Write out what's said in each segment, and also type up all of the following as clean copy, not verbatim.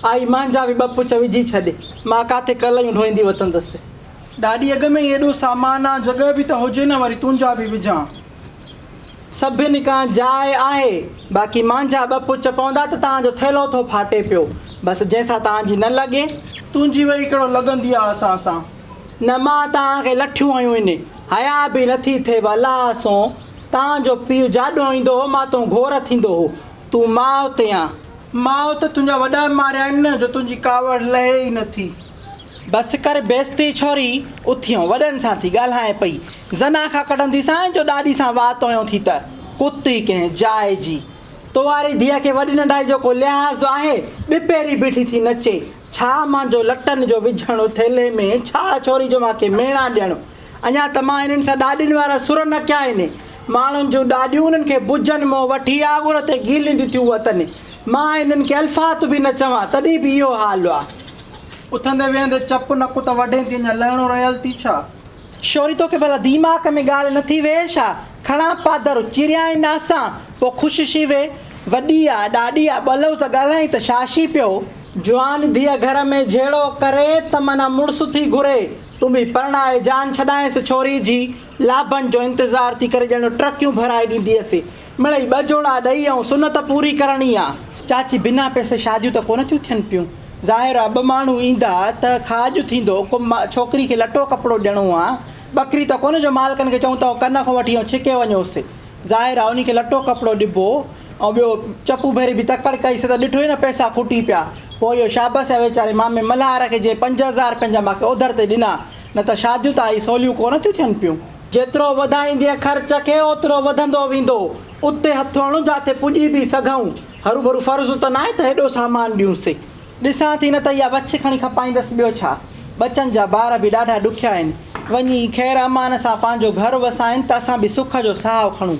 آئي مانجا به ٻه پچ وجهي ڇڏ، مان ڪاٿي ڪليون ڍوئيندي وتندس. ڏاڏي اڳ ۾ ئي ايڏو سامان آ، جڳهه به ته هجي نه وري تنهنجا به وجهان. سڀني کان جاء آهي، باقي مانجا ٻه پچ پوندا ته توهان جو ٿيلهو ٿو ڦاٽي پيو. بس جنهن سان توهان جي نه لڳي. تنهنجي وري ڪهڙو لڳندي آ اسان سان. نه مان توهان کي لٺيون هنيون هن، حياء به نٿي ٿئيو الله سون، توهان جو پيء جاڏو ايندو هو مان تون گهور ٿيندو هو، تون ماء تي آن. ماء ته تنهنجا وڏا ماريا آهن نه جو تنهنجي ڪاوڙ لهي ئي نٿي. بس ڪر بيستي ڇوري، اٿيون وڏن سان ٿي ڳالهائين پئي. زنا کان ڪڍنديسانء جو ڏاڏي سان وات هنيو ٿي ته ڪتي ڪنهن جاء جي. تو واري ڌيء کي وڏي ننڍائي جو ڪو لحاظ آهي؟ ٻپهري بيٺي ٿي نچي. ڇا مانجو لٽن جو وجهڻ ٿيلهي ۾، ڇا ڇوري جو مان کي ميڻا ڏيڻ. اڃا ته مان هنن سان ڏاڏين وارا سر نه ڪيا آهن. ماڻهن جون ڏاڏيون انهن کي بجن منهن وٺي آڳر تي گهيلينديون ٿيون وتن. مان هنن کي الفاط به نه چوان، تڏهن به اهو حال آ. اٿندي ويهندي چپ نڪ ته وڍين ٿي، اڃا لهڻو رهيل ٿي ڇا؟ شوري توکي ڀلا ديماڪ ۾ ڳالهه نه ٿي ويهي ڇا؟ کڻان پادر، چيريائين ناسان، پوء خوش شي وي. وڏي آ، ڏاڏي آ، ٻه لفظ ڳالهائين ته شاشي پيو. جوان ڌيء گهر ۾ جهيڙو ڪري ته معنيٰ مڙس ٿي گهري. تون به پرڻائي جان ڇڏائينس ڇوري جي لاڀن جو انتظار ٿي ڪري ڄڻ ٽرڪيون ڀرائي ڏينديس. مڙئي ٻه جوڙا ڏئي ۽ سنت پوري ڪرڻي آ. چاچي بنا پئسي شاديون ته ڪونه ٿيون ٿين پيون. ظاهر آ ٻه ماڻهو ايندا ته کاڄ ٿيندو، ڪو ڇوڪري کي لٽو ڪپڙو ڏيڻو آ. ٻڪري ته ڪونه جو مالڪن کي چئون ته ڪن کان وٺي ۽ ڇڪي وڃوس. ظاهر آ انهي کي لٽو ڪپڙو ڏبو ۽ ٻيو چپو ڀري به تڪڙ ڪئي سي ته ڏٺو ئي نه پئسا کٽي پيا. پوء اهو شابس آ ويچاري مامي ملهار کي جنهن 5000 رپين جا مان کي اوڌر تي ڏنا. نه ته شاديون ته آئي سوليون ڪونه ٿيون ٿين پيون. جيترو وڌائيندينء خرچ کي اوترو وڌندو ويندو. اتي هٿ هڻون جاٿي پڄي به سگهون. هروڀرو فرض ته ناهي ته هيڏو سامان ڏيونس. ڏسان ٿي نه ته اها وڇ کڻي کپائيندس ٻيو ڇا. ٻچن جا بار به ڏاڍا ڏکيا آهن. وڃي خير امان سان پنهنجو گهر وسائين ته اسان به سک جو ساهه کڻون.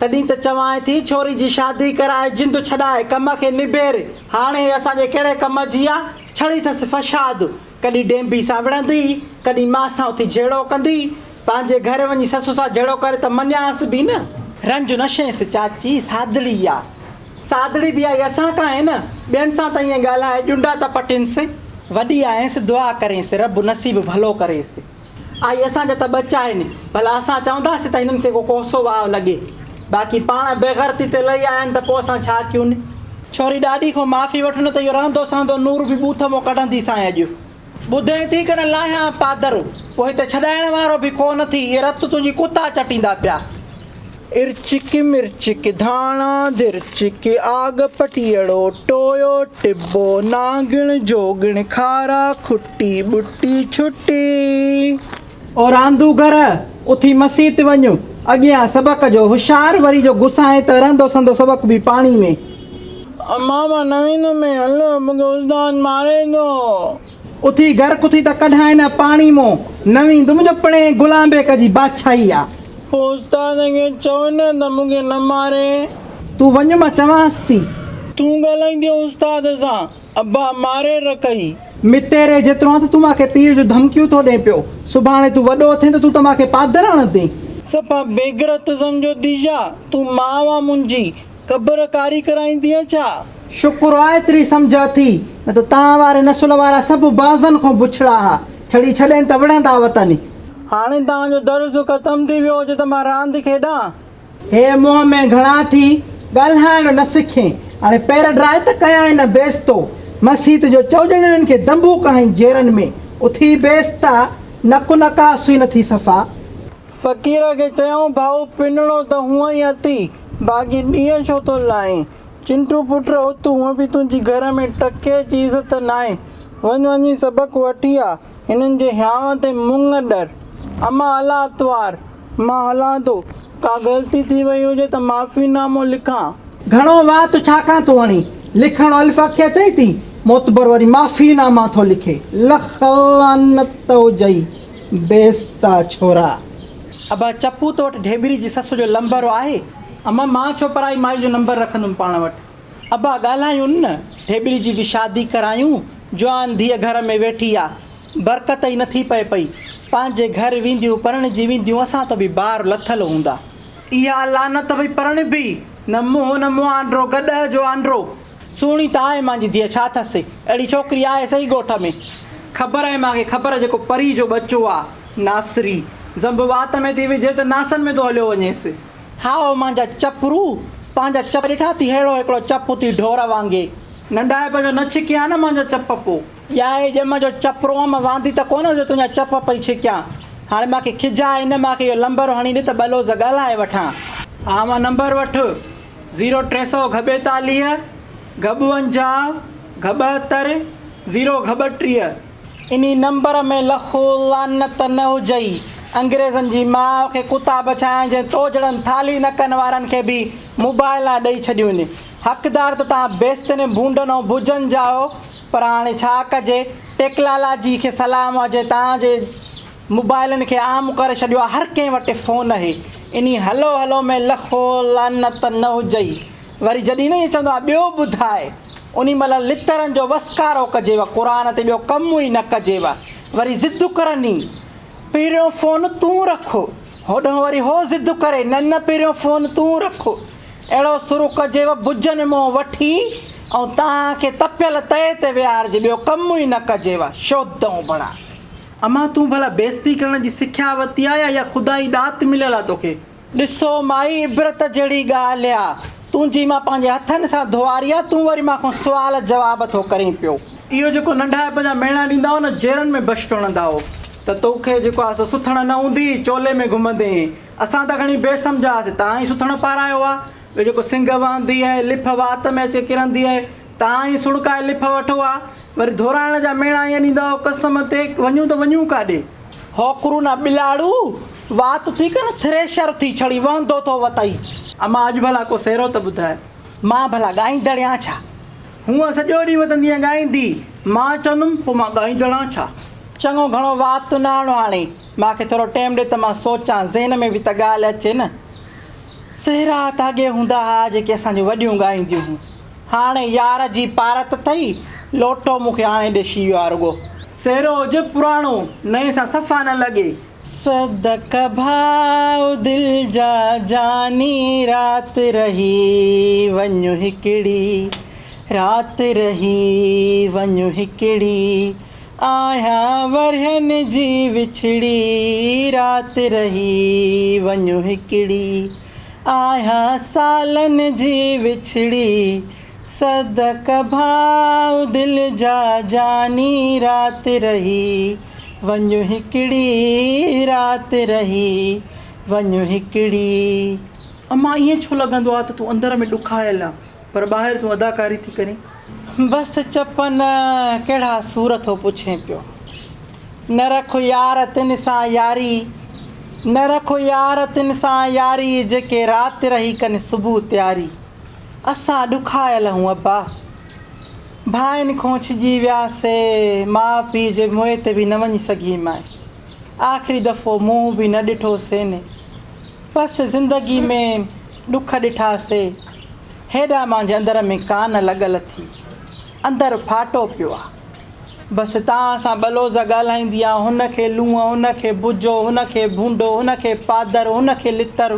تڏهن ته چوانء ٿي ڇوري جي شادي ڪرائي جند ڇڏائي ڪم کي نبير. هاڻي هي اسان جي ڪهڙي ڪم جي آ. ڇڙي ٿس فشاد. ڪڏهن ڊينبي سان وڙهندي، ڪڏهن مان سان اٿي جهيڙو ڪندي. پنهنجي گهر وڃي سس سان جهيڙو ڪري ته مڃيانس به نه. رنج نه شينس چاچي، سادڙي آ. سادڙي به آئي اسان کان آهي نه، ٻين سان ته ائين ڳالهائي ڄنڊا ته پٽينس. وڏي آهينس، دعا ڪرينس، رب نصيب ڀلو ڪريس. آئي اسان جا ته ٻچا آهن، ڀلا اسان چونداسين ته هنن کي ڪو ڪوسو واء لڳي. باقي پاڻ بيغرتي تي لهي آيا آهن ته پوء اسان ڇا ڪيون؟ ڇوري ڏاڏي کان معافي وٺ نه ته اهو رهندو سهندو نور به ٻوٿ مان ڪڍنديسانء اڄ. ٻڌين ٿي ڪنه لاهيان پادر، پوء هتي ڇڏائڻ وارو به ڪو نه ٿي، اهي رت تنهنجي ڪتا چٽيندا پيا. ارچڪ مرچڪ ڌاڻا ڌرچڪ آڳ پٽيئڙو ٽويو ٽبو نانگڻ جوڳڻ کارا کٽي ٻٽي ڇٽي. او راندو گهر، اٿي مسيت وڃ، اڳيان سبق جو هوشيار وري جو گسائين ته رهندو سهندو سبق به پاڻي ۾. امان مان نه ويندم هل مون کي استاد ماريندو. اٿي گهر ڪٿي ته ڪڍائين نه پاڻي مون، نه ويندم جو پڻهين غلام بيگ جي بادشاهي آ. پوء استاد کي چئو نه ته مون کي نه ماري. تون وڃ مان چوانس ٿي. تون ڳالهائيندين استاد سان، ابا ماري رکئي. متيري جيترو آن ته تون مان کي پيء جون ڌمڪيون ٿو ڏين پيو. سڀاڻي تون وڏو ٿين ته تون ته مان کي پادر هڻندين. صفا بيغرت سمجهو ٿي ڇا؟ تون ماء آن منهنجي. قبر ڪاري ڪرائيندينء ڇا؟ شڪر آ ايتري سمجهه اٿي، نه ته توهان واري نسل وارا سڀ بازن کان بڇڙا ها، ڇڙي ڇڏين ته وڙهندا وتن. هاڻي توهان جو درس ختم ٿي ويو هجي ته مان راند کيڏان. هي منهن ۾ گهڻا ٿي، ڳالهائڻ نه سکين. هاڻي پير ڊرائي ته ڪيائين نه بيستو. مسيت جو چئوڄڻين کي دنبو ڪهائين جيرن ۾. اٿي بيستا، نڪ نڪاس ئي نه ٿي صفا. فقير کي چيائون، ڀائو پنڻو ته هونء ئي اٿي، باقي ڏينهن ڇو ٿو لائين؟ چنٽو پٽ اٿ، هونء به تنهنجي گهر ۾ ٽڪي جي عزت ناهي، وڃ وڃي سبق وٺي آ، هنن جي هيانء تي مڱ ڏر. امان الله اتوار، مان هلان ٿو، ڪا غلطي ٿي وئي هجي ته معافي نامو لکان. گهڻو وات ڇا کان ٿو هڻين؟ لکڻ الف اکي اچئي ٿي، معتبر وري معافي ناما ٿو لکي. لک لعنت هجئي. بيستا ڇورا. ابا چپو تو وٽ ڍيٻري جي سس جو لمبر آهي؟ اما مان ڇو پرائي مائي جو نمبر رکندم پاڻ وٽ. ابا ڳالهايون نه ڍيٻري جي به شادي ڪرايون جوان ڌيء گهر ۾ ويٺي آ برڪت ئي نٿي پئي پئي پنهنجي گهر وينديون پرڻجي وينديون اسان تو به بار لٿل هوندا. اها لعنت به پرڻبي نه منهن نه مهانڊو گڏهه جو آنڊرو. سهڻي ته آهي مانجي ڌيء ڇا ٿس اهڙي ڇوڪري آهي سهي ڳوٺ ۾. خبر آهي مانکي خبر جيڪو پري جو ٻچو آ ناصري زنب وات ۾ ٿي وجهي ته ناسن ۾ ٿو هليو وڃيس. هائو مانجا چپرو پنهنجا چپ ڏٺا ٿي ههڙو هڪڙو چپ اٿي ڍور وانگي. ننڍائپ جو نه ڇڪيان نه مانجا چپ پو. ڄائي ڄم جو چپرو آن مان واندي ته ڪونه جو تنهنجا چپ پئي ڇڪيان. هاڻي مانکي کجاء نه مانکي اهو لمبر هڻي ڏي ته ٻه لوز ڳالهائي وٺان. ها مان نمبر وٺ. زيرو 300 گهٻيتاليهه گهٻونجاهه گهٻهتر زيرو گهٻٽيهه. انهي نمبر ۾ لک لعنت نه هجئي انگريزن جي ماء کي ڪتا بڇايان جنهن تو جهڙن ٿالهي نڪن وارن کي به موبائلان ڏئي ڇڏيون. حقدار ته توهان بيستن ڀونڊن ۽ ڀجن جا آهيو پر هاڻي ڇا ڪجي ٽيڪلالاجي کي سلام هجي توهان جي موبائلن کي عام ڪري ڇڏيو آهي هر ڪنهن وٽ فون اهي انهي هلو هلو ۾ لکو لعنت نه هجئي وري جڏهن نه ائين چوندو آهي ٻيو ٻڌاء انهي مهل لترن جو وسڪارو ڪجيو قرآن تي ٻيو ڪم ئي نه ڪجيو وري ضد ڪرني پهريون فون تون رک هوڏهون وري هو ضد ڪري نه نه پهريون فون تون رک اهڙو سرو ڪجيو بجن منهن وٺي ۽ توهان کي تپيل تئي تي ويهارجي ٻيو ڪم ئي نه ڪجيو شودئون بڻا. امان تون ڀلا بيعزتي ڪرڻ جي سکيا ورتي آ يا خدائي ڏات مليل آ توکي؟ ڏسو مائي عبرت جهڙي ڳالهه آ، تنهنجي مان پنهنجي هٿن سان ڌوئاري آ، تون وري مان کان سوال جواب ٿو ڪرين پيو. اهو جيڪو ننڍائپ جا ميڻا ڏيندا هئا نه جيرن ۾ بشٽ هڻندا هو ته توکي جيڪو آ سو سٿڻ نه هوندي چولي ۾ گهمندين. اسان ته گهڻي بي سمجهه هئاسين تان ئي سٿڻ پارايو آ. ٻيو جيڪو سنگهه وهندي آهي لڦ وات ۾ اچي ڪرندي آهي تان ئي سڻڪائي لڦ وٺو آ. وري ڌورائڻ جا ميڻا ائين ڏيندا هئا قسم تي وڃون ته وڃون ڪاڏي. هوڪرو نه ٻلاڙو وات ٿي ڪن ٿريشر ٿي ڇڙي وهندو ٿو وتئي. امان اڄ ڀلا ڪو سهرو ته ٻڌاء. مان ڀلا ڳائيندڙ آهيان ڇا؟ هونء سڄو ڏينهن وتندي آهين ڳائيندي. مان چوندم پوء مان ڳائيندڙ آهيان ڇا؟ چڱو گهڻو وات نه آڻو هاڻي. مان کي ٿورو ٽيم ڏي ته مان سوچان ذهن ۾ به ته ڳالهه اچي نه. سهرا ته اڳي هوندا ها جيڪي اسان جون وڏيون ڳائينديون هيون. هاڻي يار جي پارت اٿئي، لوٽو مون کي آڻي ڏشي ويو آ رڳو. سهرو هجي پراڻو، نئين سان صفا نه لڳي. صدق ڀاء دل جا جاني رات رهي وڃ هڪڙي رات رهي وڃ هڪڙي آهيان ورهين جي وڇڙي رات رهي وڃ هڪڙي آهيان سالن جي وڇڙي صدق ڀاء دل جا جاني رات رهي وڃ هڪڙي رات رهي وڃ هڪڙي. امان ائين ڇو لڳندو آ ته تون اندر ۾ ڏکايل آن پر ٻاهر تون اداڪاري ٿي ڪرين. بس چپ نه ڪهڙا سور ٿو پڇين پيو. نه رک يار تن سان ياري نه رک يار تن سان ياري جيڪي رات رهي ڪن صبح تياري اسان ڏکايل هون ابا ڀائن کون ڇڄي ويا سي ماء پيء جي موئي تي به نه وڃي سگهي مائي آخري دفعو منهن به نه ڏٺو سين بس زندگي ۾ ڏک ڏٺا سي هيڏا مانجهي اندر ۾ ڪان لڳل ٿي اندر ڦاٽو پيو آ. بس توهان سان ٻه لوظ ڳالهائيندي آهيان، هن کي لونء، هن کي بجو، هن کي ڀونڊو، هن کي پادر، هن کي لتر،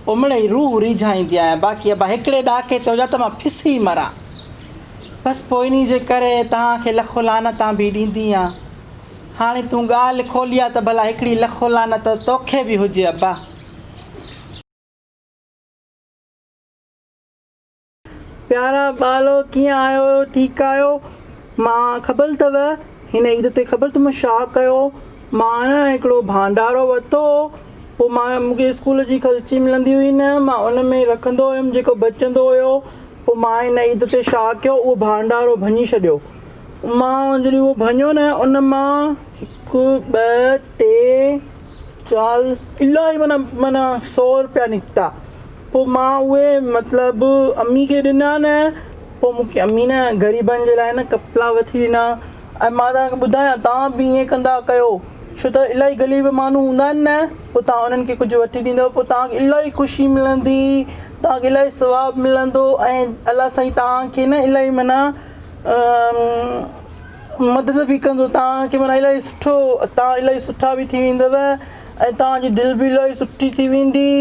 پوء مڙئي روح ريجهائيندي آهيان، باقي ابا هڪڙي ڏاڪي تي هجان ته مان ڦسي مران. بس پوء انهي جي ڪري توهان کي لک لعنتان به ڏيندي آهيان. هاڻي تون ڳالهه کولي آ ته ڀلا هڪڙي لک لعنت توکي به هجي ابا. پيارا ٻالو ڪيئن آهيو ٺيڪ آهيو مان خبر اٿو هن عيد تي خبر اٿو مان ڇا ڪيو مان نه هڪڙو ڀانڊارو ورتو پوء مان مونکي اسڪول جي خرچي ملندي هئي نه مان ان ۾ رکندو هيم جيڪو بچندو هيو پوء مان هن عيد تي ڇا ڪيو اهو ڀانڊارو ڀڃي ڇڏيو مان جڏهن اهو ڀڃيو نه ان مان هڪ ٻه ٽي چار الاهي معنيٰ معنيٰ سو روپيا نڪتا پوء مان اهي مطلب امي کي ڏنا نه پوء مون کي امي نه غريبن جي لاء نه ڪپڙا وٺي ڏنا ۽ مان توهان کي ٻڌايان توهان به ائين ڪندا ڪيو ڇو ته الاهي غريب ماڻهو هوندا آهن نه پوء توهان انهن کي ڪجهه وٺي ڏيندو پوء توهان کي الاهي خوشي ملندي توهان کي الاهي ثواب ملندو ۽ الله سائين توهان کي نه الاهي معنيٰ مدد به ڪندو توهان کي معنيٰ الاهي سٺو توهان الاهي سٺا به ٿي ويندؤ ۽ توهان جي دل به الاهي سٺي ٿي ويندي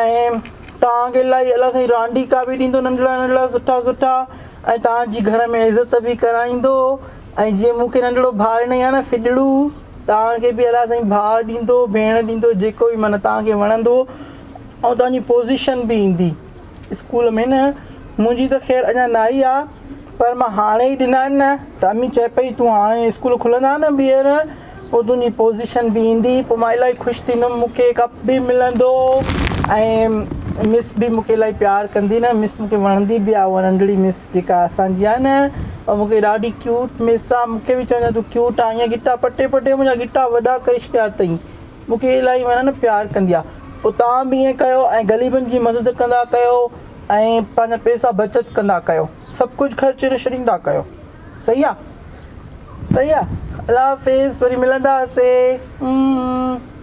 ۽ توهان کي الاهي الله سائين رانديڪا به ڏيندو ننڍڙا ننڍڙا سٺا سٺا ۽ توهان جي گهر ۾ عزت به ڪرائيندو ۽ جيئن مون کي ننڍڙو ڀاء ڏنائين آهي نه ڦڏڙو توهان کي به الله سائين ڀاء ڏيندو ڀيڻ ڏيندو جيڪو به معنيٰ توهان کي وڻندو ۽ توهان جي پوزيشن به ايندي اسڪول ۾ نه منهنجي ته خير اڃا نه آئي آهي پر مان هاڻي ئي ڏنا آهن نه ته امي چئي پئي تون هاڻي اسڪول کلندا نه ٻيهر پوء تنهنجي پوزيشن به ايندي پوء مان الاهي خوش ٿيندم مون کي ڪپ به ملندو ۽ مس به مون کي الاهي پيار ڪندي نه مس مون کي وڻندي به آهي اها ننڍڙي مس جيڪا اسان جي آهي نه اها مون کي ڏاڍي ڪيوٽ مس آهي مون کي به چوندي آهي تون ڪيوٽ آهين ڳٽا پٽي پٽي منهنجا ڳٽا وڏا ڪري ڇڏيا اٿئي مون کي الاهي معنيٰ نه پيار ڪندي آهي پوء توهان به ائين ڪيو ۽ غريبن جي مدد ڪندا ڪيو ۽ پنهنجا پئسا بچت ڪندا ڪيو سڀ ڪجهه خرچ نه ڇڏيندا ڪيو صحيح آ صحيح آ الله حافظ وري ملنداسي.